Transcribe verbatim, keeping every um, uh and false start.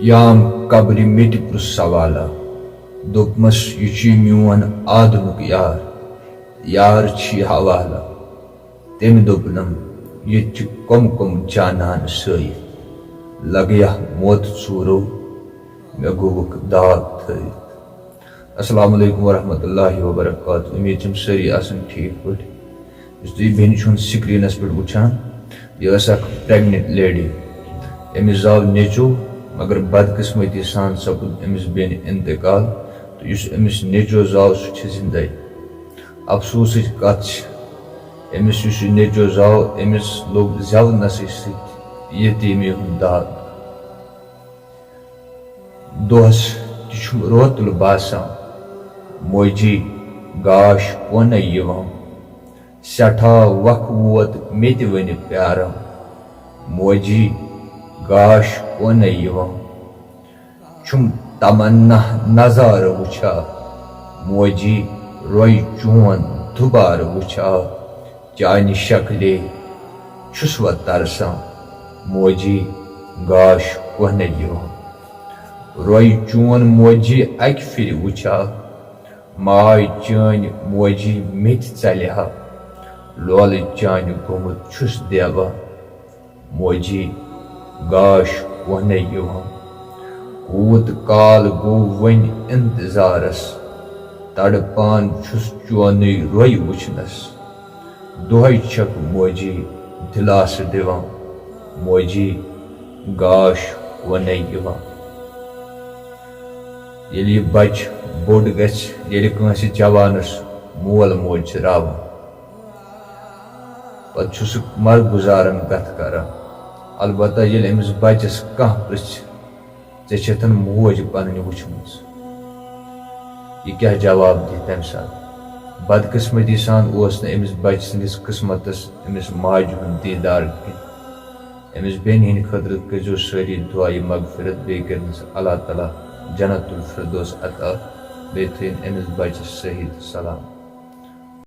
یام قبرِ مےٚ تہِ پرُژھ سوالہ، دوٚپمس، یہِ چھُے میون آدمُک یار، یار چھی حوالہ۔ تٔمۍ دوٚپنم، ییٚتہِ چھِ کۄم کۄم جانان سٲیِتھ، لگیا موت ژوٗرو، مےٚ گوٚوُکھ داغ تھٲوِتھ۔ السلام علیکم ورحمۃ اللہ وبرکاتہ۔ امید چھم سٲری آسن ٹھیک پٲٹھۍ۔ یُس تُہۍ بیٚنہِ چھُو screenس پٮ۪ٹھ وٕچھان، یہِ ٲس اکھ pregnant lady۔ أمِس زاو نیٚچو، مگر بدقسمتی سان سپُد أمِس بیٚنہِ انتقال، تہٕ یُس أمِس نیٚچو زاو، سُہ چھُ زندے۔ افسوسٕچ کتھ چھِ، أمِس یُس یہِ نیٚچو زاو، أمِس لوٚگ زٮ۪ونَسٕے سۭتۍ یتیٖمی ہُنٛد داغ۔ دۄہس تہِ چھُم روتُل باسان، موجی گاش کونَے یِوان۔ سٮ۪ٹھاہ وق ووت مےٚ تہِ وٕنہِ پیاران، موجی گاش کونَے یِوان۔ چھُم تمنا نظارٕ وٕچھا، موجی روے چون دُبارٕ وٕچھا۔ چانہِ شکلے چھُس وۄنۍ ترسان، موجی گاش کۄہنَے یِوان۔ روے چون موجی اکہِ پھِرِ وٕچھا، ماے چٲنۍ موجی مےٚ تہِ ژلہِ ہا۔ لولہٕ چانہِ گوٚمُت چھُس دیوان، موجی گاش کۄہنَے یِوان۔ کوٗت کال گوٚو وۄنۍ انتظارس، تڑپان چھُس چونُے روے وٕچھنس۔ دۄہے چھکھ موجی دِلاسہٕ دِوان، موجی گاش کۄہنَے یِوان۔ ییٚلہِ یہِ بچہٕ بوٚڑ گژھِ، ییٚلہِ کٲنٛسہِ جوانس مول موج چھِ راوان، پتہٕ چھُ سُہ مرگُزارن کتھ کران۔ البتہ ییٚلہِ أمِس بچس کانٛہہ پرژھِ، "ژےٚ چھتھن موج پنٕنۍ وٕچھمٕژ؟" یہِ کیٛاہ جواب دِیہِ تمہِ ساتہٕ؟ بدقسمتی سان اوس نہٕ أمِس بچہٕ سٕنٛدِس قسمتس أمِس ماجہِ ہُنٛد دیٖدار کینٛہہ۔ أمِس بیٚنہِ ہٕنٛدِ خٲطرٕ کٔرۍزیو سٲری دُعایہِ مغفرت، بیٚیہِ کٔرِنَس اللہ تعالیٰ جنت الفردوس عطا، بیٚیہِ تھٲیِن أمِس بچس صحت سلامت۔